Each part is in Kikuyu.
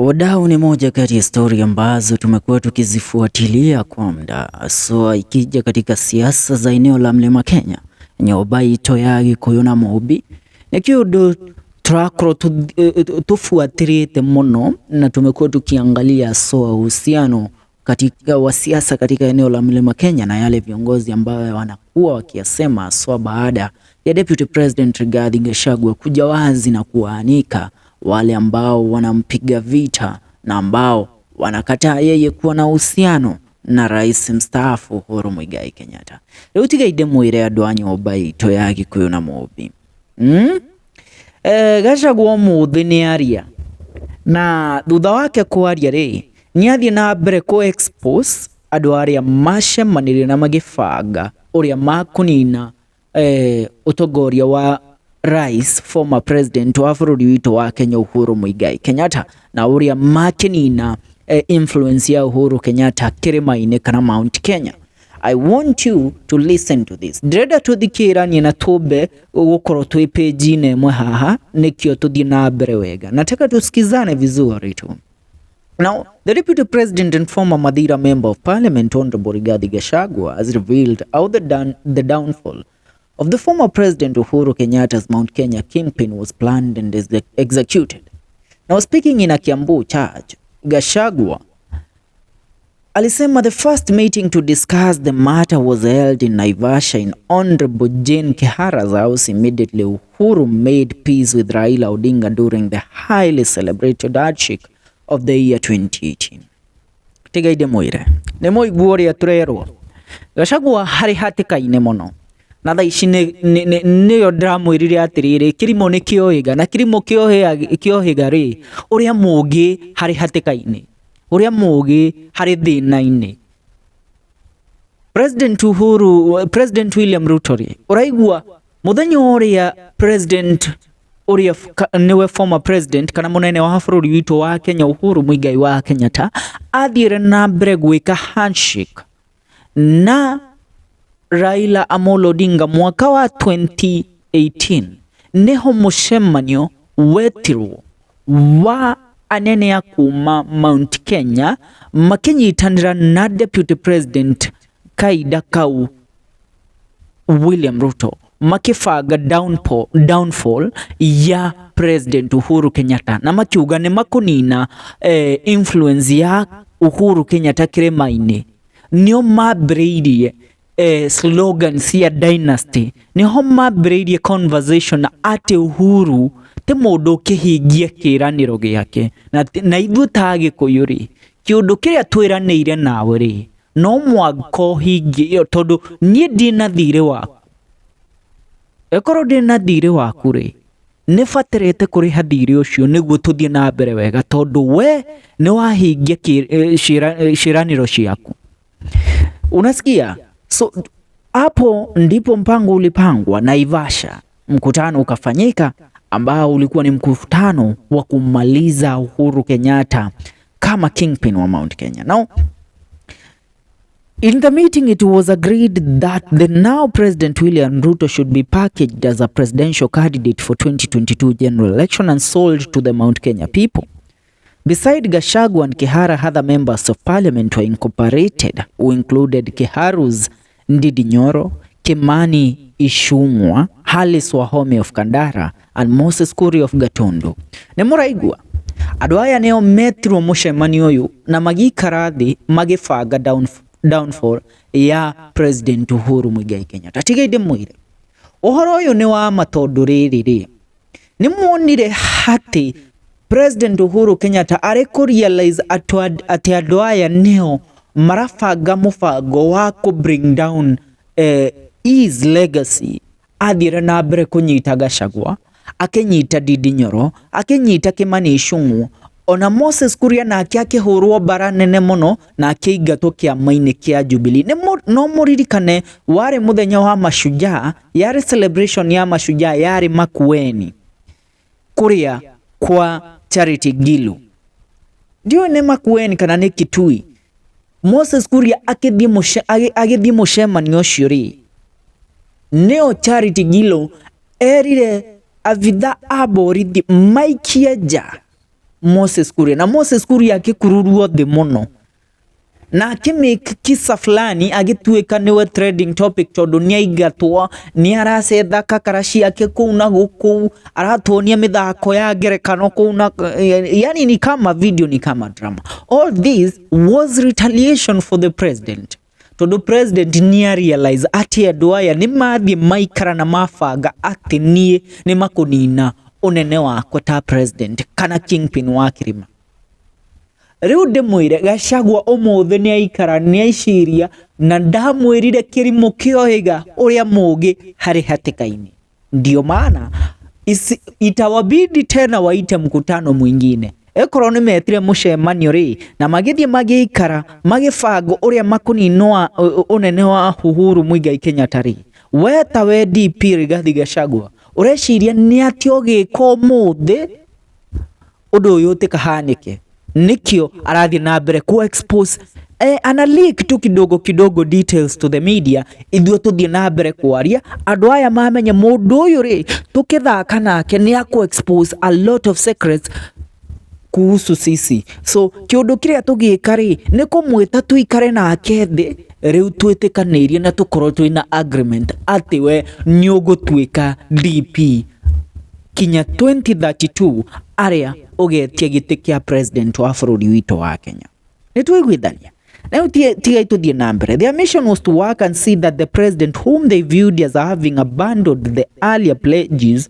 Wadau, ni moja kati ya stori ambazo tumekuwa tukizifuatilia kwa muda, haswa ikija katika siasa za eneo la Mlima Kenya, nyũmba itũ ya Gĩkũyũ na Mũmbi. Nĩ kĩũndũ tũrakorwo tufuatĩrĩte mũno na tumekuwa tukiangalia haswa uhusiano katika wa siasa katika eneo la Mlima Kenya na yale viongozi ambayo wanakuwa wakiyasema haswa baada ya Deputy President Rigathi Gachagua kuja wazi na kuwaanika wale ambao wanampiga vita na ambao wanakataa yeye kuwa na uhusiano na rais mstaafu Uhuru Muigai Kenyatta. Rĩu tigai ndĩmwĩre andũ a nyũmba itũ ya Gĩkũyũ na Mũmbi. Gachagua ũmũthĩ nĩ aria na thutha wake kwaria rĩ, nĩ athiĩ na mbere kũ expose andũ arĩa macemanirie na magĩbanga ũrĩa makũnina ũtongoria wa rais, former president wa bũrũri witũ wa Kenya Uhuru Muigai Kenyatta, na ũrĩa makĩnina influence ya Uhuru Kenyatta kĩrĩma-inĩ kana Mount Kenya. I want you to listen to this. Ndĩrenda tũthikĩranie na tũmbe gũkorwo twĩ page-inĩ ĩmwe haha nĩkĩo tũthiĩ na mbere wega. Nataka tusikizane vizuri tu. Now, the Deputy President and former Mathira Member of Parliament, Honorable Rigathi Gachagua, has revealed how the downfall of the former President Uhuru Kenyatta's Mount Kenya kingpin was planned and executed. Now, speaking in a Kiambu church, Gachagua alisema the first meeting to discuss the matter was held in Naivasha in Honorable Jane Kihara's house immediately Uhuru made peace with Raila Odinga during the highly celebrated handshake of the year 2018. Tigai ndĩmwĩre nĩ mũigua ũrĩa tũrerwo. Gachagua harĩ hatĩka-inĩ mũno na thaa ici nĩyo ndĩramwĩrire atĩrĩrĩ, kĩrimũ nĩ kĩohĩga na kĩrimũ kĩohĩga rĩ, ũrĩa mũngĩ harĩ hatĩka-inĩ, ũrĩa mũgĩ harĩ thĩna-inĩ. President Uhuru, President William Ruto rĩ, ũraigua mũthenya ũrĩa president ũrĩa nĩwe former president kana mũnene wa bũrũri witũ wa Kenya Uhuru Muigai wa Kenyatta athiĩre na mbere gwĩka handshake na Raila Amolo Odinga mwaka wa 2018, nĩho mũcemanio wetirwo wa anene a kuma Mount Kenya makĩnyitanĩra na Deputy President kaida kau William Ruto makĩbanga downfall ya President Uhuru Kenyatta na makiuga nĩ makũnina influence ya Uhuru Kenyatta kĩrĩma-inĩ. Nĩo mambĩrĩirie slogan cia dynasty, nĩho mambĩrĩirie conversation atĩ Uhuru ti mũndũ ũkĩhingia kĩĩranĩro gĩake, na ithuĩ ta Agĩkũyũ rĩ, kĩũndũ kĩrĩa twĩranĩire nawe rĩ, no mũhaka ũhingie, tondũ niĩ ndĩna thirĩ waku. Ĩkorwo ndĩna thirĩ waku rĩ, nĩ batarĩte kũrĩha thirĩ ũcio nĩguo tũthiĩ na mbere wega, tondũ we nĩ wahingia ciĩranĩro ciaku. Unasikia? So hapo ndipo mpango ulipangwa Naivasha, mkutano ukafanyika ambao ulikuwa ni mkutano wa kumaliza Uhuru Kenyatta kama kingpin wa Mount Kenya. Now, in the meeting, it was agreed that the now President William Ruto should be packaged as a presidential candidate for 2022 general election and sold to the Mount Kenya people. Beside Gachagua and Kihara, other members of parliament were incorporated, who included Kiharu's Ndindi Nyoro, Kimani Ichung'wa, Alice Wahome of Kandara, and Moses Kuria of Gatundu. Nĩ mũraigua? Andũ aya nĩo metirwo mũcemanio ũyũ na magĩikara thĩ magĩbanga downfall ya President Uhuru Muigai Kenyatta. Tigai ndĩmwĩre ũhoro ũyũ nĩ wa ma, tondũ rĩrĩ rĩ, nĩ muonire atĩ President Uhuru Kenyatta arĩ kũ realize atĩ andũ aya nĩo marabanga mũbango wa kũ bring down his legacy, athiĩre na mbere kũnyita Gachagua, akĩnyita Ndindi Nyoro, akĩnyita Kimani Ichung'wa, ona Moses Kuria nake akĩhũrwo mbara nene mũno na akĩingatwo kĩama-inĩ kĩa Jubilee. No mũririkane warĩ mũthenya wa Mashujaa, yarĩ celebration ya Mashujaa, yarĩ Makueni kũrĩa kwa Charity Ngilu, ndiũĩ nĩ Makueni kana nĩ Kitui. Moses Kuria agĩthiĩ mũcemanio ũcio rĩ, nĩo Charity Ngilu erire abitha a borithi maikie nja. Moses Kuria, na Moses Kuria akĩkururwo thĩ mũno na akĩmake kisa fulani agĩtuĩka nĩwe trending topic tondũ nĩ aingatwo, nĩ aracetha kakara ciake kũu na gũkũ, aratuonia mĩthako ya ngerekano kũu na yani ni kama video, ni kama drama. All this was retaliation for the president, tondũ president nĩ a realize atĩ andũ aya nĩ mathiĩ maikara na mabanga atĩ niĩ nĩ makũnina ũnene wakwa ta president kana kingpin wa kĩrĩma. Rĩu ndĩmwĩre Gachagua ũmũthĩ nĩ aikara, nĩ aiciria, na ndamwĩrire kĩrimũ kĩohĩga ũrĩa mũũgĩ harĩ hatĩka-inĩ. Ndio maana itawabidi tena waite mkutano mwingine. Ĩkorwo nĩ metire mũcemanio rĩ, na magĩthiĩ magĩikara magĩbanga ũrĩa makũninwa ũnene wa Uhuru Muigai Kenyatta rĩ, we ta we DP Rigathi Gachagua ũreciria nĩ atĩa ũgĩka ũmũthĩ ũndũ ũyũ ũtikahanĩke? Nĩkĩo arathiĩ na mbere ku expose, ana leak tu kidogo kidogo details to the media, ithuĩ tũthiĩ na mbere kwaria, andũ aya mamenye mũndũ ũyũ rĩ tũkĩthaka nake nĩ akũ expose a lot of secrets kuhusu sisi. So kĩũndũ kĩrĩa tũgĩka rĩ, nĩ kũmwĩta tũikare nake thĩ rĩu, twĩtĩkanĩirie na tũkorwo twĩna agreement atĩ we nĩ ũgũtuĩka DP kinya 2032, arĩa ũgetia gĩtĩ kĩa president wa bũrũri witũ wa Kenya. Nĩ twaiguithania rĩu, tigai tũthiĩ na mbere. Their mission was to work and see that the president, whom they viewed as having abandoned the earlier pledges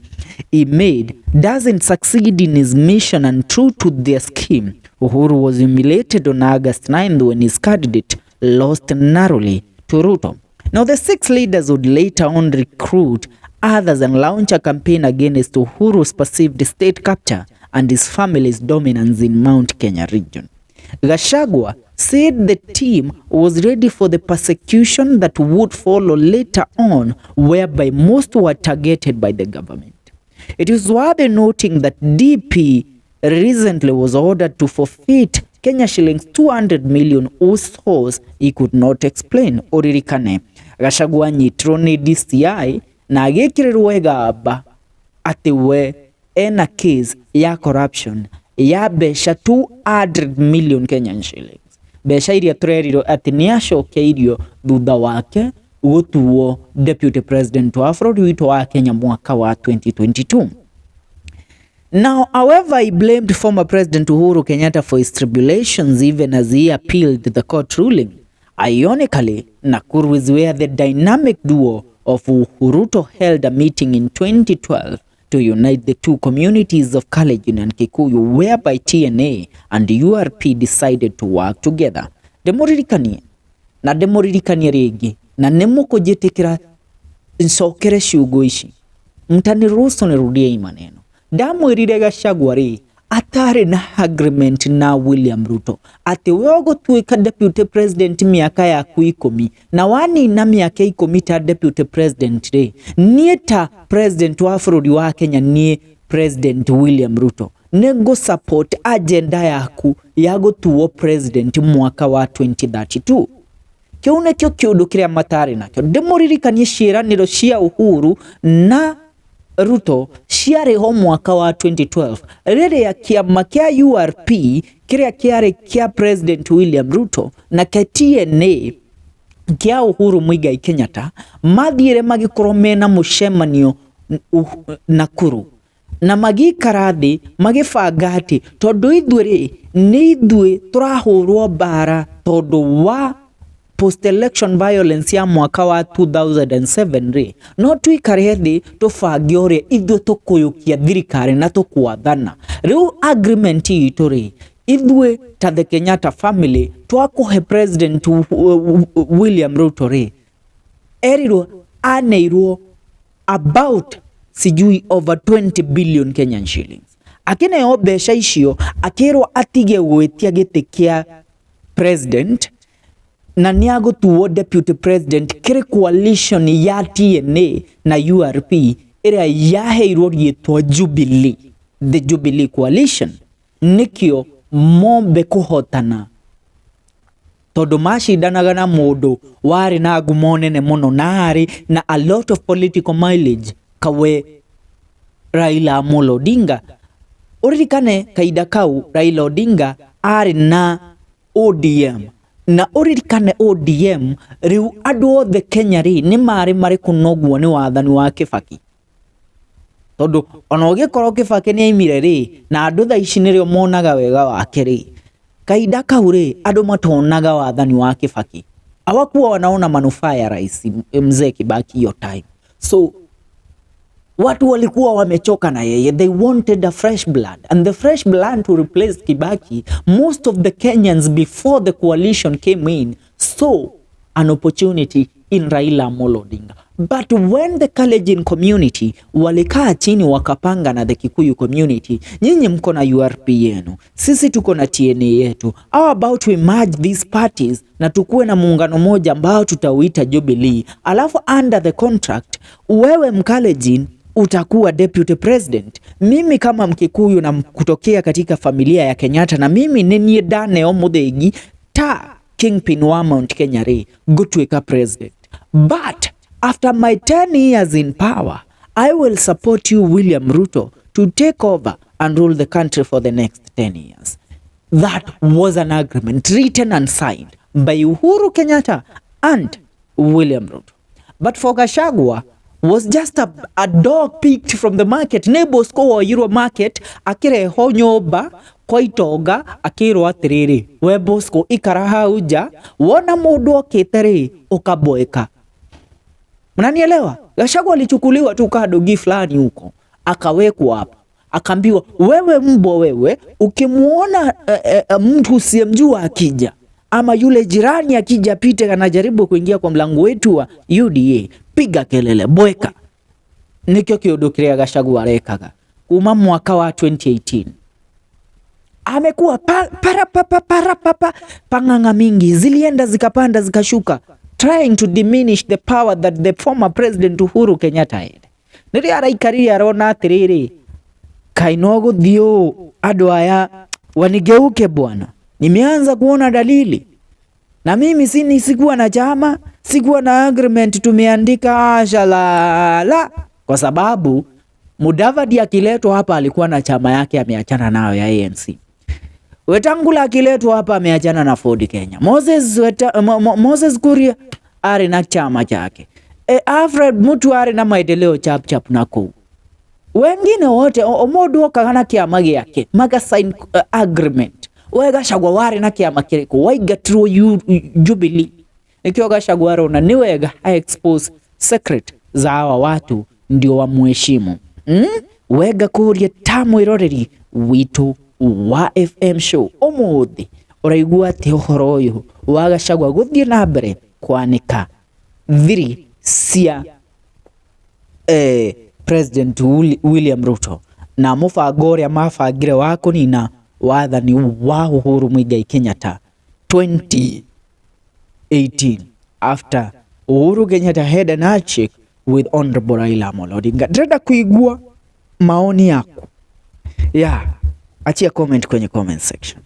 he made, doesn't succeed in his mission. And true to their scheme, Uhuru was humiliated on August 9th when his candidate lost narrowly to Ruto. Now, the six leaders would later on recruit others and launch a campaign against Uhuru's perceived state capture and his family's dominance in Mount Kenya region. Gachagua said the team was ready for the persecution that would follow later on, whereby most were targeted by the government. It is worth noting that DP recently was ordered to forfeit Kenya shillings 200 million whose source he could not explain. Ũririkane Gachagua anyitirwo nĩ DCI na agĩkĩrĩrwo ĩgamba atĩ we ena case ya corruption ya mbeca 200 million Kenyan shillings, mbeca iria tũrerirwo atĩ nĩ acokeirio thutha wake gũtuo deputy president wa bũrũri witũ wa Kenya mwaka wa 2022. Now, however, he blamed former President Uhuru Kenyatta for his tribulations even as he appealed the court ruling. Ironically, Nakuru is where the dynamic duo of Uhuruto held a meeting in 2012 to unite the two communities of Kalenjin and Kikuyu, whereby TNA and URP decided to work together. Ndĩmũririkanie na ndĩmũririkanie rĩngĩ, na nĩ mũkũnjĩtĩkĩra ncokere ciugo ici, mtaniruhusu nirudie hii maneno. Ndamwĩrire Gachagua rĩ atarĩ na agreement na William Ruto atĩ we ũgũtuĩka deputy president mĩaka yaku 10, na wanina mĩaka 10 ta deputy president rĩ, niĩ ta president wa bũrũri wa Kenya, niĩ President William Ruto, nĩ ngũ support agenda yaku ya gũtuo president mwaka wa 2032. Kĩu nĩkĩo kĩũndũ kĩrĩa matarĩ nakĩo. Ndĩmũririkanie ciĩranĩro cia Uhuru na Ruto ciarĩ ho mwaka wa 2012, rĩrĩa kĩama kĩa URP kĩrĩa kĩarĩ kĩa President William Ruto na kĩa TNA kĩa Uhuru Muigai Kenyatta mathiire magĩkorwo mena mũcemanio Nakuru, na magĩikara thĩ magĩbanga atĩ tondũ ithuĩ rĩ, nĩ ithuĩ tũrahũrwo mbara tondũ wa post election violence ya mwaka wa 2007 rĩ, no tuikare thĩ tũbange ũrĩa ithuĩ tũkũyũkia thirikari na tũkwathana. Rĩu agreement itũ rĩ, ithuĩ ta the Kenyatta family twakũhe President William Ruto rĩ, erirwo aneirwo about sijui over 20 billion Kenyan shillings. Akineo mbeca icio, akĩrwo atige gwĩtia gĩtĩ kĩa president na nĩ agũtuo deputy president kĩrĩ coalition ya TNA na URP ĩrĩa yaheirwo rĩtwa Jubilee, the Jubilee coalition. Nĩkĩo mombe kũhotana, tondũ macindanaga na mũndũ warĩ na ngumo nene mũno na arĩ na a lot of political mileage kawe Raila Amolo Odinga. Ũririkane kahinda kau Raila Odinga arĩ na ODM na ũririkane ODM rĩu andũ othe Kenya rĩ nĩ marĩ marĩ kũnogwo nĩ wathani wa Kibaki. Tondũ ona ũgĩkorwo Kibaki nĩ aimire rĩ na andũ thaa ici nĩrĩo monaga wega wake rĩ, kahinda kau rĩ andũ matonaga wathani wa Kibaki, hawakuwa wanaona manufaa ya rais mzee Kibaki hiyo time. So watu walikuwa wamechoka na yeye, they wanted a fresh blood, and the fresh blood to replace Kibaki, most of the Kenyans before the coalition came in saw an opportunity in Raila Amolo Odinga. But when the Kalenjin community walikaa chini wakapanga na the Kikuyu community, nyinyi mko na URP yenu, sisi tuko na TNA yetu, how about we merge these parties na tukuwe na muungano moja ambao tutauita Jubilee, alafu under the contract wewe Mkalenjin utakuwa deputy president, mimi kama Mkikuyu na kutokea katika familia ya Kenyatta, na mimi nĩ niĩ ndaneo mũthĩgi ta kingpin wa Mount Kenya rĩ ngũtuĩka president, but after my 10 years in power I will support you William Ruto to take over and rule the country for the next 10 years. That was an agreement written and signed by Uhuru Kenyatta and William Ruto. But for Gachagua was just a dog picked from the market. Nĩ Bosco woyirwo market akĩrehwo nyũmba kwa itonga akĩrwo atĩrĩrĩ, we Bosco ikara hau nja, wona mũndũ okĩte rĩ ũkaboeka. Mnanielewa? Gachagua alichukuliwa tu kaa dogi fulani huko akawekwa hapo, akaambiwa wewe mbwa wewe, ukimuona mtu usiyemjua akija ama yule jirani akija pite anajaribu kuingia kwa mlango wetu wa UDA, piga kelele, bweka. Nikio kiundu kiria Gachagua arekaga kuma mwaka wa 2018 amekuwa para papa para papa pang'ang'a mingi zilienda zikapanda zikashuka, trying to diminish the power that the former president Uhuru Kenyatta had. Rĩrĩa araikarire arona atĩrĩrĩ, kaĩ no gũthiĩ ũũ andũ aya wanigeuke bwana, nimeanza kuona dalili na mimi sini, sikuwa na chama, sikuwa na agreement tumeandika ashalala, kwa sababu Mudavadi akiletwa hapa alikuwa na chama yake ameachana nayo ya ANC. Wetangula akiletwa hapa ameachana na Ford Kenya. Moses Kuria ari na chama chake. Alfred Mutua ari na Maendeleo chap chap nako. Wengine wote o mũndũ okaga na kĩama gĩake maga sign agreement. We Gachagua warĩ na kĩama kĩrĩkũ? Waingatirwo Jubilee. Nikĩo Gachagua arona nĩ wega a expose secret za hawa watu ndio wamuheshimu. Wega kũria ta mwĩroreri witũ wa FM show ũmũthĩ ũraigua atĩ ũhoro ũyũ wa Gachagua gũthiĩ na mbere kwanĩka thiri cia President William Ruto na mũbango ũrĩa mabangire wa kũnina wathani wa Uhuru Muigai Kenyatta 2018 after Uhuru Kenyatta had an handshake with Honorable Raila Amolo Odinga. Ndĩrenda kuigua maoni yaku ya achia comment kwenye comment section.